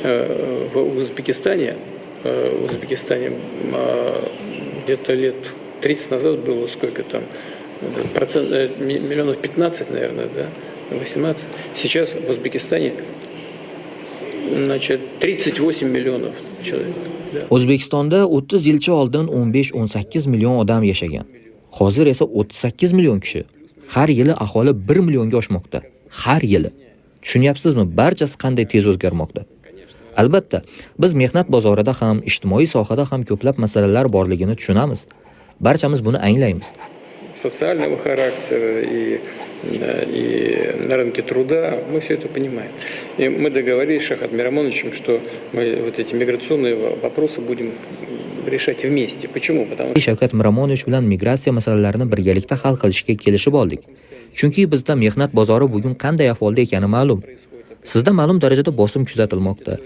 В Узбекистане где-то лет 30 назад было сколько там, процент, миллионов 15, наверное, да, 18. Сейчас в Узбекистане, значит, 38 миллионов человек. Да. O'zbekistonda 30 yilcha oldin 15-18 million odam yashagan. Hozir esa 38 million kishi. Har yili aholi 1 millionga oshmoqda. Har yili. Tushunyapsizmi, barchasi qanday tez o'zgarmoqda? Albatta, biz mehnat bozorida ham, ijtimoiy sohada ham ko'plab masalalar borligini tushunamiz. Barchamiz buni anglaymiz. Социального характера и на рынке труда, мы все это понимаем. И мы договорились с Шавкатом Миромоновичем, что мы вот эти миграционные вопросы будем решать вместе. Почему? Потому что Shavkat Miromonovich bilan migratsiya masalalarini birgalikda hal qilishga kelishib oldik. Chunki bizda mehnat bozori bugun qanday ahvolda ekani ma'lum. Sizda ma'lum darajada bosim kuzatilmoqda.